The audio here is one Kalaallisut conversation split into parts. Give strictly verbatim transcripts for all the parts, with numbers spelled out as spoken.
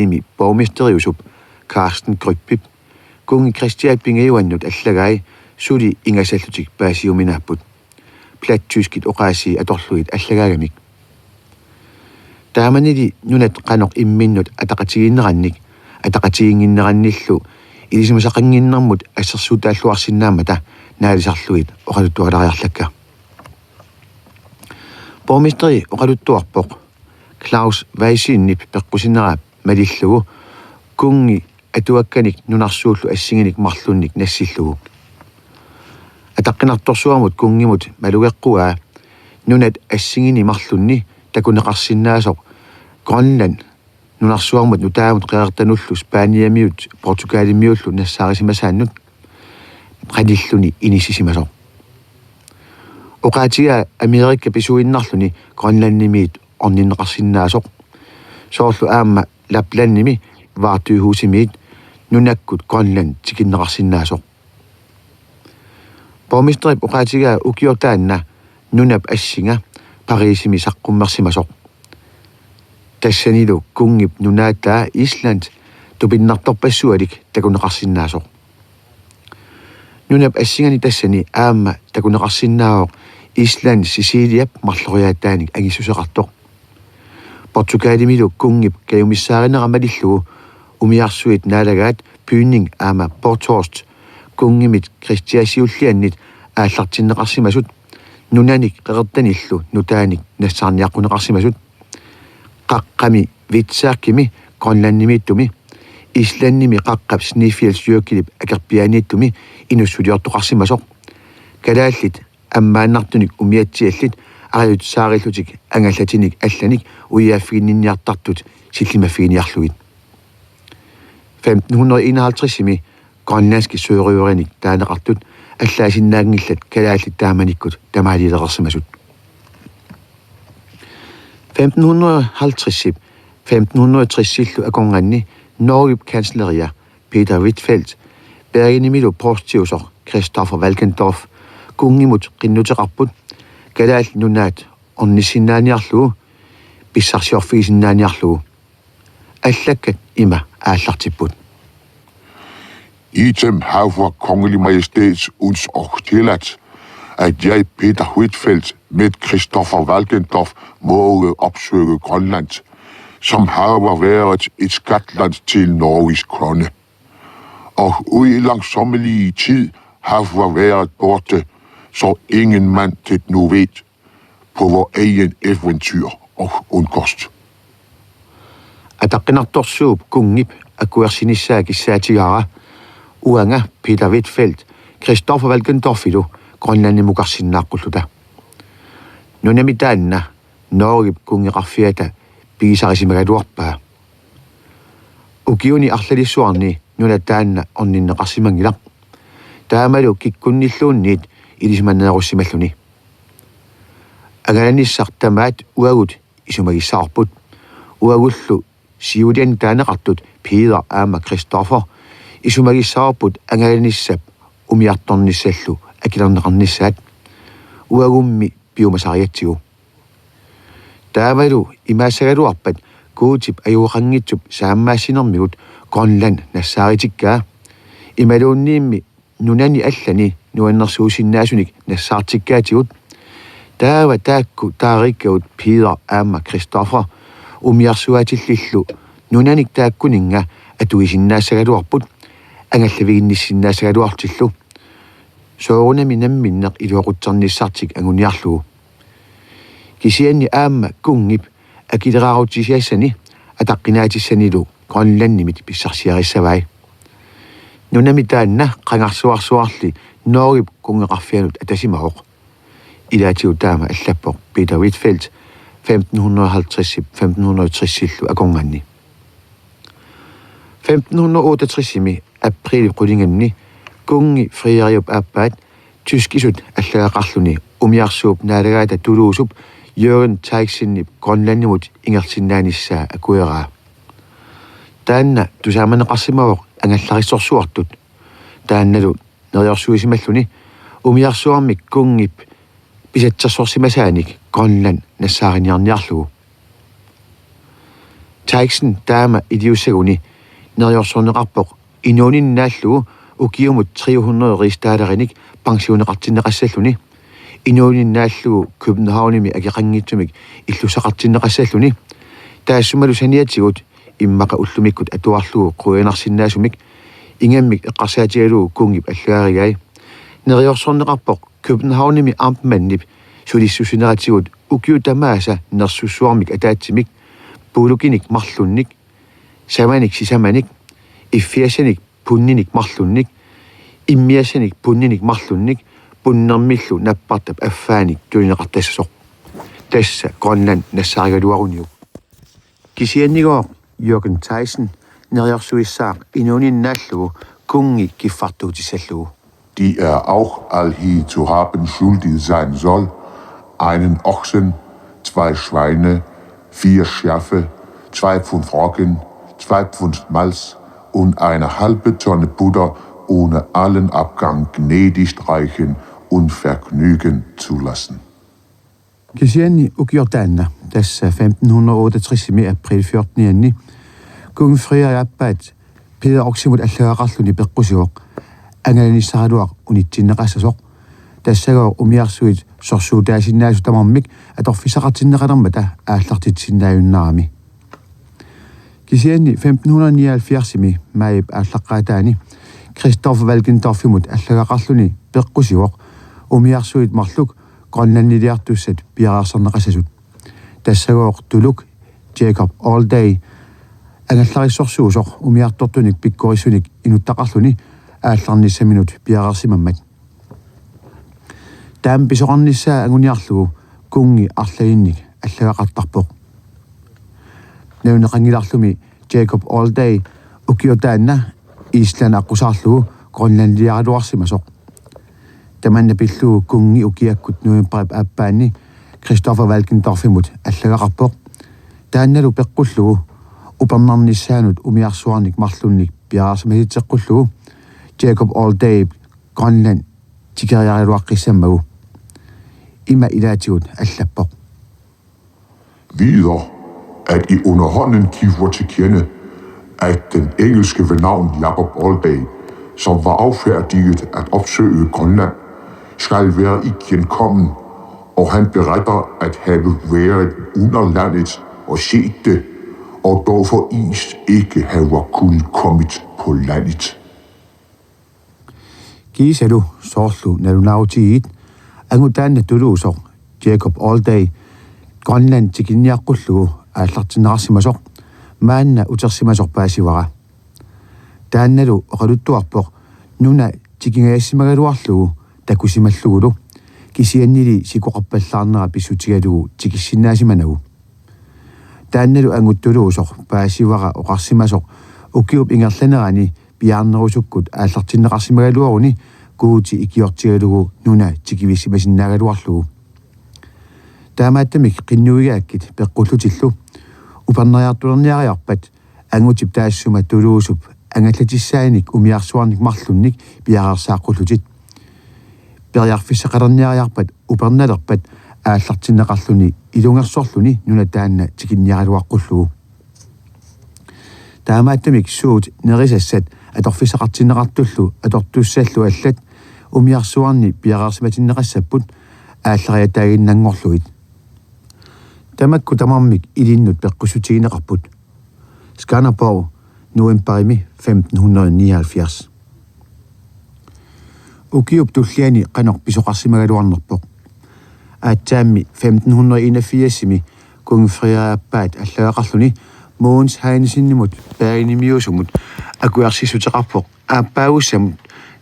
Grønlandimi borgmesteriusup Carsten Grøbip kunngi Christianip pingajuannut allagai suli ingasallutik paasiuminaapput. Plattyskit oqaasii atorlugit allagaagamik. Taamanili nunat qanoq imminnut ataqatigiinnerannik, ataqatigiinnginnerannillu ilisimasaqannginnermut assersuutaalluarsinnaammata naalisarlugit oqaluttualariarlakka. Borgmesteri oqaluttuarpoq Claus Veysenip peqqusineraa malillugu kunngi atuakkanik nunarsuullu assinganik marlunnik nassillugu. Ataqqinartorsuarmut kunngimut malugeqquaa nunat assinganik marlunnik takuneqarsinnaasoq Grønland nunarsuarmut nutaamut qeqertanullu Spaniamiut Portugalimiullu nassaarisimasaannut qanilluni inissisimasoq. Oqaatigaa Amerika pisuinnarluni Grønlandimiit orninneqarsinnaasoq. Soorlu aamma Laplandimi Vardøhusimiit nunakkut Grønland tikinneqarsinnaasoq. Borgmesterip oqaatigaa ukioq taanna nunap assinga Parisimi saqqummersimasoq. Tassanilu kunngip nunaataa Island tupinnartorpassualik takuneqarsinnaasoq. Nunap assingani tassani aamma takuneqarsinnaavoq Island Siciliap marloriaataanik angissuseqartoq. Portugalimilu kunngip kajumissaarinera malillugu umiarsuit naalagaat Pynning aamma Porthorst kunngimit Christiansiulliannit aallartinneqarsimasut nunanik qeqertanillu nutaanik nassaarniaqquneqarsimasut. Qaqqami Hvitserkimi Grønlandimiittumi, Islandimi qaqqap Snæfellsjökulip akerpiaaniittumi inussuliortoqarsimasoq. Kalaallit ammaannartunik umiatsiallit arajutsaarillutik angallatinik allanik uiaaffiginninniartartut sillimmaffiginiarlugit. Femten hundrede enoghalvtredsimi grønlandskit sørøverinik taaneqartut allaasinnaanngillat kalaallit taamanikkut tamaaliileqarsimasut. Femten hundrede halvtredsip femten hundrede tresillu akornanni Norgep kansleria Peter Huitfeldt, Bergenimilu provstiusoq Christoffer Valkendorf kunngimut qinnuteqarput Kalaallit Nunaat ornissinnaaniarlugu, pissarsiorfigisinnaaniarlugu. Allakkat ima aallartipput: Item har vor Kongelig Majestæt uns og tilladt, at jeg, Peter Huitfeldt, med Christoffer Valkendorf, må opsøge Grønland, som har været et skatland til Norges konge. Og ud i langsommelig tid har været borte, så ingen mand det nu ved, på vor egen eventyr og undkost. Ataqqinartorsuup kunngip akuersinissaa kissaatigaara uanga Peter Huitfeldt Christoffer Valkendorfilu Grønlandimukarsinnaaqqulluta. Nunami taanna Norgep kunngeqarfiata pigisarisimagaluarpaa. Ukiuni arlalissuarni nuna taanna orninneqarsimanngilaq. Taamalu kikkunnilluunniit ilisimaneerussimalluni. Angalanissaq tamaat uagut isumagissavarput. Uagullu siuliani taaneqartut Peter aamma Christoffer isumagissavarput angalanissap umiartornissallu akilerneqarnissaat. Uagummi piumasarigatsigu. Taavalu imaassagaluarpat Guutip ajugaanngitsup saammaassinermigut Grønland nassaaritikkaa. Imaluunniimmi nunani allani nuannersuusinnaasunik nassaartikkaatigut. Taava taakku taariikkagut Peter aamma Christoffer umiarsuaatillillu nunanik taakkuninnga atuisinnaassagaluarput angallaviginnissinnaassagaluartillu. Soorunami namminneq iluaqutsernissartik anguniarlugu. Kisianni aamma kunngip akileraarutisiassani ataqqinaatissanilu Grønlandimit pissarsiarissavai. Nunami taanna qangarsuarsuarli Norgep kunngeqarfianut atasimavoq. Ilaatigut taama allappoq Peter Huitfeldt femten hundrede halvtreds femten hundrede tresillu akornanni. Femten hundrede otteogtresimi aprilip qulinganni kunngi Frederiup aappaat tyskisut allagaqarluni umiarsuup naalagaata tuluusup Jørgen Teixenip Grønlandimut ingerlasinnaanissaa akueraa. Taanna tusaamaneqarsimavoq angallarissorsuartut. Taannalu neriorsuisimalluni umiarsuarmik kunngip pisatsersorsimasaanik Grønland nassaariniarniarlugu. Teichsen taama iliussaguni neriorsorneqarpoq inuuninnaallugu ukiumut tre hundrede rigsdalerinik pensioneqartinneqassalluni. Inuuninnaallugu Københavnimi akeqanngitsumik illussaqartinneqassalluni. Taassumalu saniatigut immaqa ullumikkut atuarlugu quianarsinnaasumik ingammik eqqarsaatigalugu kunngip allagarigai. Neriorsorneqarpoq Københavnimi amtmandip sulissussineratigut ukiut tamaasa nersussuarmik ataatsimik, puulukinik marlunnik, savanik sisamanik, iffiassanik punninik marlunnik, immiassanik punninik marlunnik, punnermillu nappartap affaanik tunineqartassasoq. Tassa Grønland nassaarigaluaruniuk. Kisiannigooq Jørgen Teichsen neriorsuissaaq inuuninnaallugu kunngi kiffartuutissallugu. Die er auch all hier zu haben schuldig sein soll, einen Ochsen, zwei Schweine, vier Schafe, zwei Pfund Roggen, zwei Pfund Malz und eine halbe Tonne Butter ohne allen Abgang gnädig reichen und vergnügen zu lassen. Kisianni ukioq taanna, tassa femten hundrede otteogtresimi april fjortenianni, kong Frederik aappaat Peder Oksimut allagaqarluni peqqusivoq angalanissaraluaq unitsinneqassasoq. Tassagooq umiarsuit sorsuutaasinnaasut tamarmik atorfissaqartinneqalermata aallartitsisinnaajunnaarami. Kisianni femten hundrede nioghalvfjerdsimi maajip aallaqqaataani Christoph Valkendorfimut allagaqarluni peqqusivoq umiarsuit marluk Grønlandiliartussat piareersarneqassasut. Tassagooq tuluk Jacob Allday angallarissorsuusoq umiartortunik pikkorissunik inuttaqarluni aallarnissaminut piareersimammat. Taama pisoqarnissaa anguniarlugu kunngi arlalinnik allagaqartarpoq. Naluneqanngilarlumi Jacob Allday ukioq taanna Island aqqusaarlugu Grønlandiliaraluarsimasoq. Tamanna pillugu kunngi ukiakkut novembarip aappaanni Christopher Valkendorfimut allagaqarpoq. Taannalu peqqullugu upernarnissaanut umiarsuarnik marlunnik piareersimasitseqqullugu Jacob Alldayp Grønland tikeriaraluaqqissammagu. Ima ilaatigut allappoq. Videre, at I underhånden giver til kende, at den engelske ved navn Jacob Allday, som var affærdiget at opsøge Grønland, skal være igjenkommen, og han beretter at have været under landet og set det, og dog for is ikke have kunnet kommet på landet. Kiisalu soorlu nalunaarutigiit angut taanna tuluusoq Jacob Allday Grønland tikinniaqqullugu aallartinneqarsimasoq maanna utersimasoq paasivara. Taannalu oqaluttuarpoq nuna tikingajassimagaluarlugu takusimallugulu kisiannili sikoqarpallaarnera pissutigalugu tikissinnaasimannagu. Taannalu angut tuluusoq paasivara oqarsimasoq ukiup ingerlanerani piaarnerusukkut aallartinneqarsimagaluaruni Guuti ikiortigalugu nuna tikivissimasinnaagaluarlugu. Taamaattumik qinnuigaakkit peqqullutillu upernariartulerniariarpat angutip taassuma tuluusup angallatissaanik umiarsuarnik marlunnik piareersaaqqullutit. Periarfissaqalerniariarpat upernalerpat aallartinneqarluni ilungersorluni nuna taanna tikinniaraluaqqullugu. Taamaattumik suut nerisassat atorfissaqartinneqartullu atortussallu allat umiarsuarni piareersimatinneqassapput aallariataaginnanngorlugit. Tamakku tamarmik ilinnut peqqussutigineqarput. Skanderborg, novembarimi femten hundrede nioghalvfjerds. Ukiup tulliani qanoq pisoqarsimagaluarnerpoq. Aatsaammi femten hundrede enogfirsimi kong Frederik aappaat allagaqarluni Mogens Heinsenimut Bergenimiusumut akuersissuteqarpoq aappaagussamut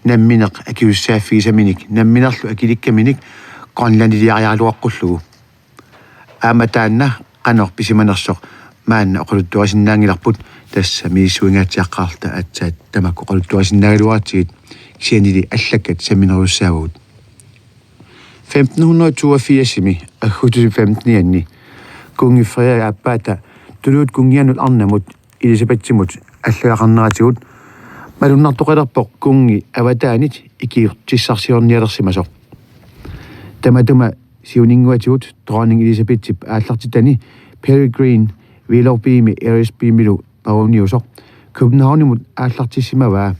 nammineq akisussaaffigisaminik namminerlu akilikkaminik Grønlandiliariaraluaqqullugu. Aamma taanna qanoq pisimanersoq maanna oqaluttuarisinnaanngilarput, tassa misissuingaatsiaqqaarluta aatsaat tamakku oqaluttuarisinnaagaluaratsigit kisiannili allakkat samminerusussaavagut. Femten hundrede toogfirsimi aggustip femtenianni kunngi Frederik aappaata tuluit kunngiannut arnamut Elisabethimut allagaqarneratigut malunnartoqalerpoq kunngi avataanit ikiortissarsiornialersimasoq. Tamatuma siuninnguatigut dronning Elisabethip aallartitani Peregrine Willoughbymi Aylesburymilu peroniusoq Københavnimut aallartissimavaa.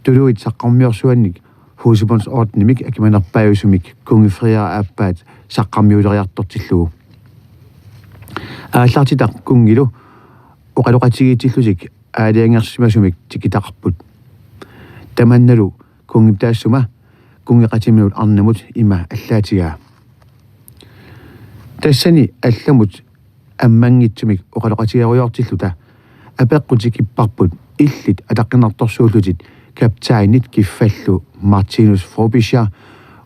Tuluit saqqarmiorsuannik Husebåndsordenimik akimanerpaajusumik Kong Frederik aappaat saqqarmiuleriartortillugu. Aallartitaq kunngilu oqaloqatigiitsillutik aalajangersimasumik tikitaqarput. Tamannalu kunngip taassuma kunngeqatiminut arnamut ima allaatigaa: Tassani allamut ammanngitsumik oqaloqatigerujoortilluta apeqqut tikipparput illit ataqqinartorsuullutit kaptajnit kiffallu Martinus Frobisher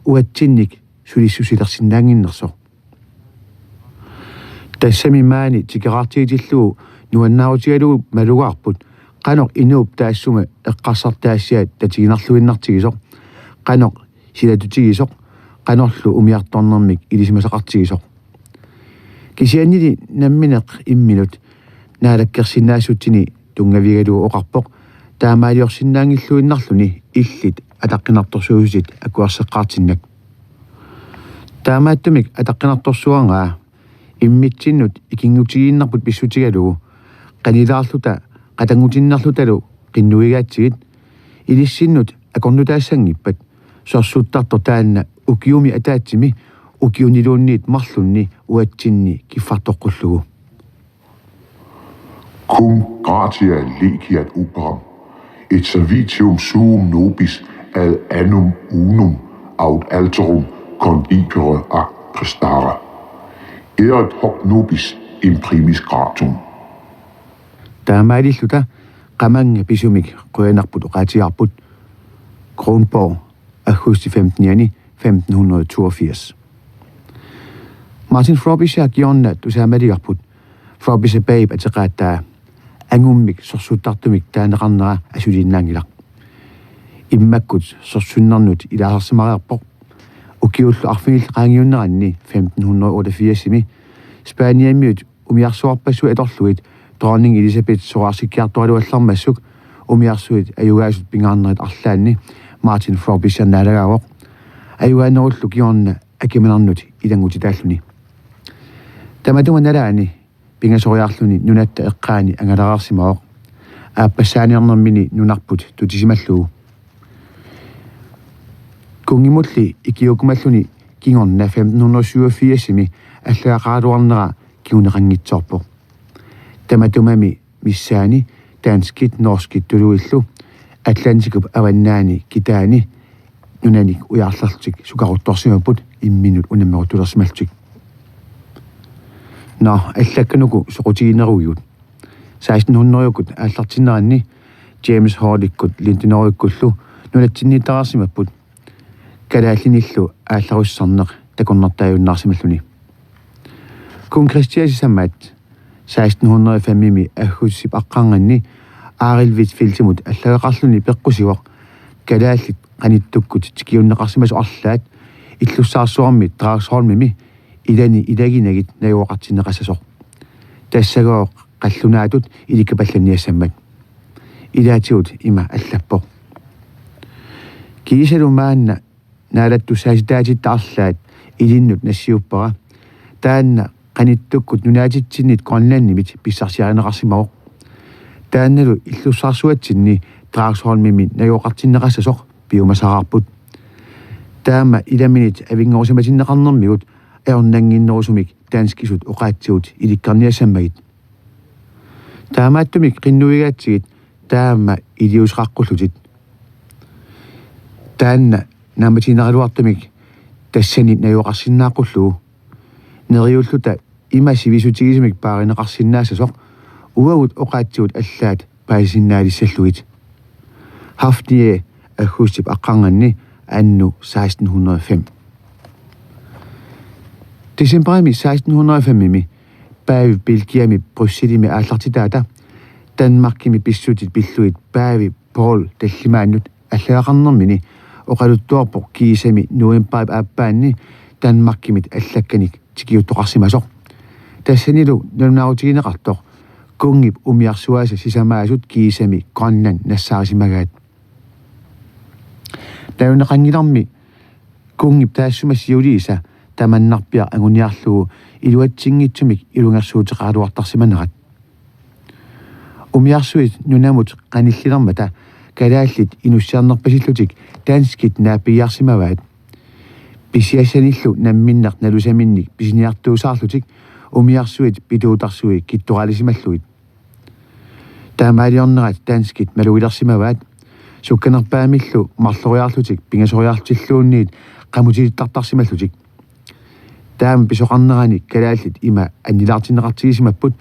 uatsinnik sulissusilersinnaannginnersoq. Tassami maani tikeraartigitillugu nuannaarutigalugu malugaarput qanoq inuup taassuma eqqarsartaassiat tatiginarluinnartigisoq, qanoq silatutigisoq, qanorlu umiartornermik ilisimasaqartigisoq. Kisiannili nammineq imminut naalakkersinnaassutsinni tunngavigalugu oqarpoq taamaaliorsinnaanngilluinnarluni illit ataqqinartorsuusutit akuerseqqaartinnak. Taamaattumik ataqqinartorsuaraa immitsinnut ikinngutigiinnarput pissutigalugu qanilaarluta qatanngutiinnarlutalu qinnuigaatsigit, ilissinnut akornutaassanngippat sorsuttartoq taanna ukiumi ataatsimi ukiuniluunniit marlunni uatsinni kiffartoqqullugu. Cum gratia legiat operam, et servitium suum nobis ad annum unum ad alterum condicere ac prestare. Erit hoc nobis imprimis gratum. Taamaalilluta qamannga pisumik qujanarput oqaatigaarput. Kronborg, aggustip femtenianni femten hundrede toogfirs. Martin Frobisher kingorna tusaamaligarput Frobisher Babe ateqaataa angummik sorsuttartumik taaneqarnera asuliinnaanngilaq. Immakkut sorsunnernut ilaasarsimareerpoq. Ukiullu arfinillit qaangiunneranni femten hundrede otteogfirsimi Spaniamiut umiarsuarpassuit atorlugit dronning Elisabeth soraarsikkiartoraluallarmassuk umiarsuit ajugaasut pingaarnerit arlaanni Martin Frobisher naalagaavoq, ajugaanerullu kingorna akimanernut ilanngutitaalluni. Tamatuma nalaani pingasoriarluni nunatta eqqaani angalaraarsimavoq, aappassaaniarnermini nunarput tutisimallugu. Kunngimulli ikiuukkumalluni kingorna femten hundrede syvogfirsimi allagaqaraluarnera kinguneqanngitsoorpoq. Tamatumami missaani danskit, norskit tuluillu Atlantikup avannaani kitaani nunanik ujarlerlutik sukaruttorsimapput imminut unammeruttulersimallutik. Nå, allakkanuku soqutigineruigut. Seksten hundredeukkut aallartinneranni James Hallikkut Lindenauerikkullu nunatsinniittariarsimapput kalaallinillu aallarussarneq takornartaajunnaarsimalluni. Kong Christian sisamat seksten hundrede og femimi aggustip aqqarnganni Arild Huitfeldtimut allagaqarluni peqqusivoq kalaallit qanittukkut tikiunneqarsimasut arlaat illussaarsuarmi Dragsholmimi ilani ilaginagit najugaqartinneqassasoq. Tassagooq qallunaatut ilikkapallanniassammat. Ilaatigut ima allappoq: Kiisalu maanna naalattussaasitaatitta arlaat ilinnut nassiuppara. Taanna qanittukkut nunaatitsinnit Grønlandimit pissarsiarineqarsimavoq. Taannalu illussaarsuatsinni Dragsholmimi najugaqartinneqassasoq piumasaraarput. Taama ilaminit avinngarusimatinneqarnermigut ajornannginnerusumik danskisut oqaatsigut ilikkarniassammagit. Taamaattumik qinnuigaatsigit taama iliuuseqaqqullutit. Taanna naammatiineraluartumik tassani najugaqarsinnaaqqullugu. Neriulluta ima sivisutigisumik paarineqarsinnaassasoq uagut oqaatsigut allaat paasisinnaalissallugit. Hafnia, aggustip aqqarnganni anno seksten hundrede og fem. Decembarimi seksten hundrede og femimi Pavep Belgiami Brysselimi aallartitaata Danmarkimi pissutsit pillugit Pave Paul tallimaannut allagaqarnermini oqaluttuarpoq kiisami novembarip aappaanni Danmarkimit allakkanik tikiuttoqarsimasoq. Tassanilu nalunaarutigineqartoq kunngip umiarsuaasa sisamaasut kiisami Grønland nassaarisimagaat. Naluneqanngilarmi kunngip taassuma siuliisa tamannarpiaq anguniarlugu iluatsinngitsumik ilungersuuteqaraluartarsimanerat. Umiarsuit nunamut qanillilermata kalaallit inussiarnerpasillutik danskit naappigiarsimavaat. Pisiassanillu namminneq nalusaminnik pisiniartuusaarlutik umiarsuit pituutarsui kittoralisimallugit. Taamaaliornerat danskit malugilersimavaat, sukkanerpaamillu marloriarlutik pingasoriarlutilluunniit qamutilittartarsimallutik. Taama pisoqarnerani kalaallit ima annilaartinneqartigisimapput,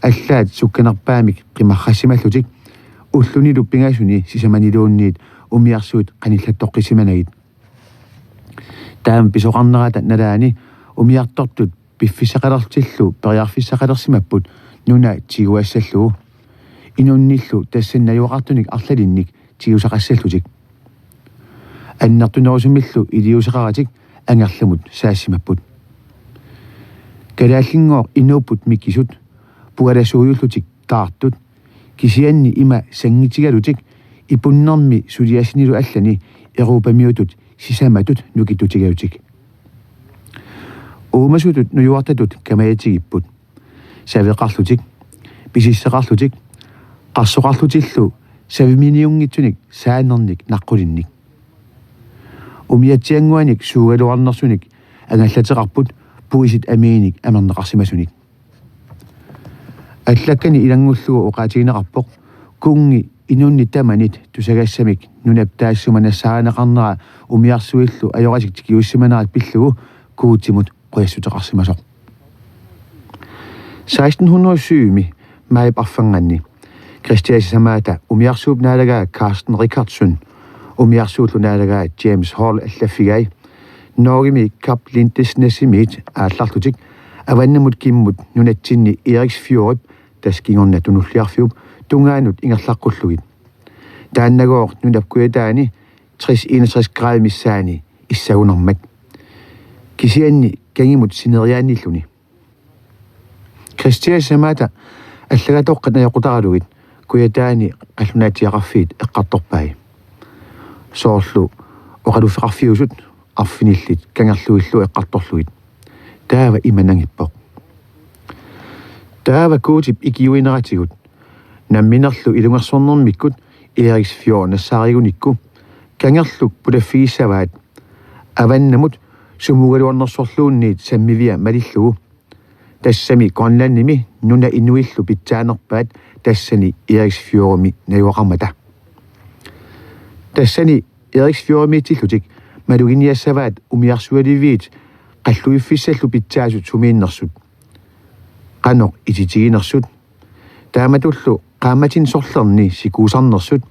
allaat sukkanerpaamik qimarrassimallutik, ullunilu pingasuni sisamaniluunniit umiarsuit qanillattoqqissimanagit. Taama pisoqarnerata nalaani umiartortut piffissaqalerlutillu periarfissaqalersimapput nuna tiguassallugu. Inunnillu tassani najugaqartunik arlalinnik tigusaqassallutik. Annertunerusumillu iliuuseqaratik angerlamut saassimapput. Kalaallinngooq inuupput mikisut, pualasuujullutik taartut, kisianni ima sanngitigalutik ipunnermi suliassanilu allani Europamiutut sisamatut nukitutigalutik. Uumasutut nujuartatut kamajatigipput. Saveqarlutik, pisisseqarlutik, qarsoqarlutillu saviminiunngitsunik saanernik naqqulinnik. Umiatsiannguanik suugaluarnersunik angallateqarput puisit amiinik amerneqarsimasunik. Allakkani ilanngullugu oqaatigineqarpoq kunngi inunnit tamanit tusagassamik nunap taassuma nassaarineqarnera umiarsuillu ajoratik tikiussimanerat pillugu Guutimut qujassuteqarsimasoq. Seksten hundrede og syv-mi maajip arfernganni Kristian sisamaata umiarsuup naalagaa Carsten Richardson umiarsuullu naalagaa James Hall allaffigai Norgemi Kap Lindesnesimiit aallarlutik avannamut kimmut nunatsinni Eriksfjordip, tassa kingorna Tunulliarfiup, tungaanut ingerlaqqullugit. Taannagooq nunap kujataani tres enogtres grader missaani issagunarmat. Kisianni kangimut sineriaannilluni. Kristian sisamaata allagatoqqat najoqqutaralugit kujataani qallunaatsiaqarfiit eqqartorpai. Soorlu oqaluffeqarfiusut arfinillit kangerluillu eqqartorlugit. Taava ima nangippoq: Taava Guutip ikiuineratigut namminerlu ilungersornermikkut Eriksfjord nassaarigunikku kangerluk pulaffigissavaat avannamut sumugaluarnersorluunniit sammivia malillugu. Tassami Grønlandimi nunap inuillu pitsaanerpaat tassani Eriksfjordimi najugaqarmata. Tassani Eriksfjordimiitsillutik maluginiassavaat umiarsualiviit qalluiffissallu pitsaasut sumiinnersut, qanoq ititiginersut, taamatullu qaammatini sorlerni sikuusarnersut,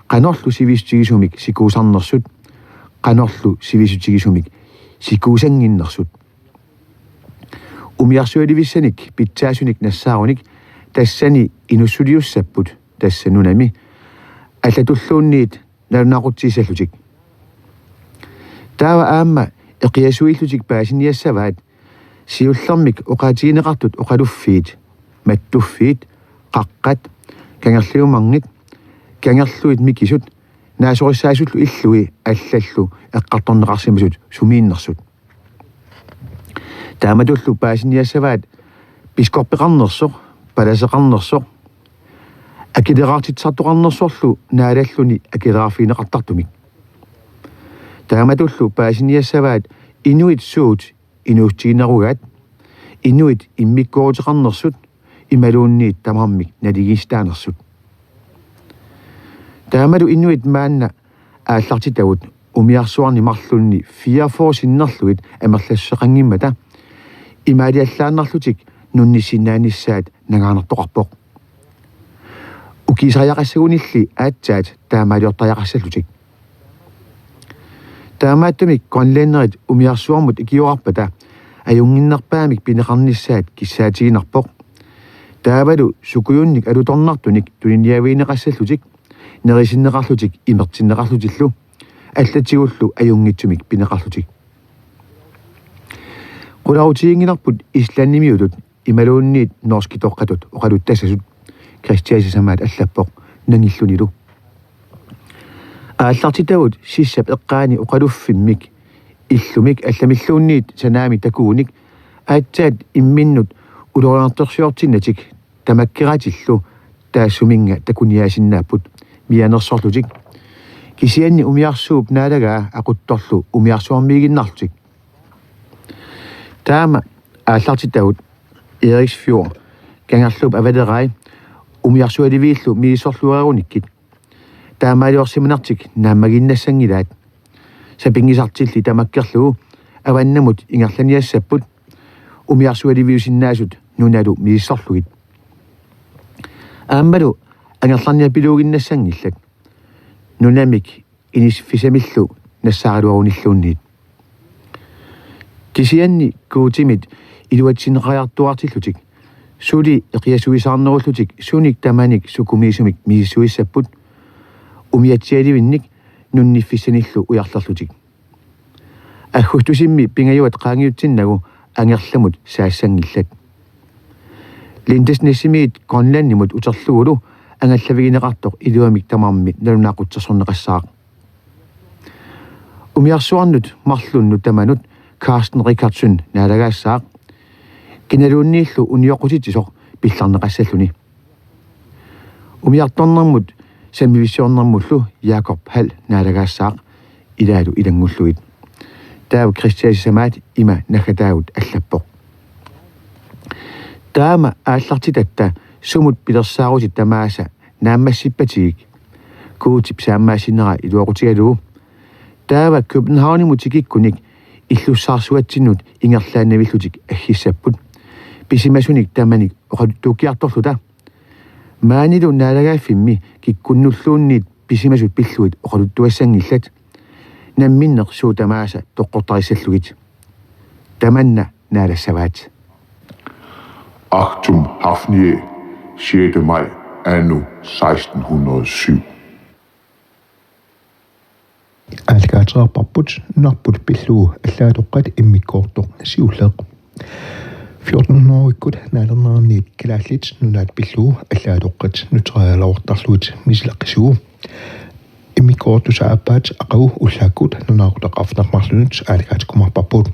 qanorlu sivisutigisumik sikuusarnersut, qanorlu sivisutigisumik sikuusannginnersut. Umiarsualivissanik pitsaasunik nassaarunik tassani inussuliussapput, tassa nunami, allatulluunniit nalunaaqutsiissallutik. Taava aamma eqiasuillutik paasiniassavaat siullermik oqaatigineqartut oqaluffiit, mattuffiit, qaqqat, kangerliumarngit, kangerluit mikisut, naasorissaasullu illui allallu eqqartorneqarsimasut sumiinnersut. Taamatullu paasiniassavaat piskorpeqarnersoq, palaseqarnersoq, akileraartitsisartoqarnersorlu naalalluni akileraarfigineqartartumik. Taamatullu paasiniassavaat inuit suut inuussutiginerugaat, inuit immikkoortiteqarnersut imaluunniit tamarmik naligiissitaanersut. Taamalu inuit maanna aallartitavut umiarsuarni marlunni fireogfyrre sinnerlugit amerlassuseqanngimmata imaaliallaannarlutik nunnissinnaanissaat nangaanartoqarpoq. Ukiisariaqassagunilli aatsaat taamaaliortariaqassallutik. Taamaattumik grønlænderit umiarsuarmut ikiorarpata ajunnginnerpaamik pineqarnissaat kissaatiginarpoq. Taavalu sukujunnik alutornartunik tuniniaavigineqassallutik, nerisinneqarlutik imertinneqarlutillu, allatigullu ajunngitsumik pineqarlutik. Qularutiginngilarput Islandimiutut imaluunniit norskitoqqatut oqaluttassasut, Kristian sisamaat allappoq nangillunilu. Aallartitavut sissap eqqaani oqaluffimmik illumik allamilluunniit sanaamik takugunik Aatsaat imminnut ulorianartorsiortinnatik tamakkeratillu taassuminnga takuniaasinnaapput mianersorlutik. Kisianni umiarsuup naalagaa aquttorlu umiarsuarmiiginnarlutik. Taama aallartitagut Eriksfjord Kangerluup avalerai umiarsualiviillu misissorluarerunikkit. Taamaaliorsimanartik naammaginnassanngilaat. Sapinngisartilli tamakkerlugu avannamut ingerlaniassapput. Umiarsualiviusinnaasut nunalu misissorlugit. Aammalu angerlarniapiluuginnassanngillat. Nunamik inissiffissamillu nassaaraluarunilluunniit. Kisianni Guutimit iluatsinneqariartuaartillutik, suli eqiasuisaarnerullutik sunik tamanik sukumiisumik misissuissapput, umiatsialivinnik nunniffissanillu ujarlerlutik. Aggustusimi pingajuat qaangiutsinnagu angerlamut saassanngillat. Lindesnesimiit Grønlandimut uterlugulu angallavigineqartoq iluamik tamarmi nalunaaqutsersorneqassaaq. Umiarsuarnut marlunnut tamanut Carsten Richardson naalagaassaaq. Kinaluunniillu unioqqutitsisoq pillarneqassalluni. Umiartornermut sammivissiornermullu Jakob Hald naalagaassaaq, ilaalu ilanngullugit. Taava Kristian sisamaat ima naggataagut allappoq: Taama aallartitatta sumut pilersaarutit tamaasa naammassippatigik, Guutip saammaassinera iluaqutigalugu. Taava Københavnimut tikikkunik illussaarsuatsinnut ingerlaannavillutik aggissapput, pisimasunik tamanik oqaluttuukkiartorluta. Maanilu naalagaaffimmi kikkunnulluunniit pisimasut pillugit oqaluttuassanngillat. Namminneq suut tamaasa toqqortarissallugit. Tamanna naalassavaat. Actum Hafniae, sjette maj anno seksten hundrede og syv. Aallakaatereerparput nunarput pillugu allaatoqqat immikkoortoq siulleq. Fjortenhundredekkut naalerneraniit Kalaallit Nunaat pillugu allaatoqqat nutsereeraluartarlugit misileqqisuuvoq. Immikkoortussat aappaat aqagu ullaakkut nunaraqutaq arfineq-marlunnut aallakaatikkumaarparput.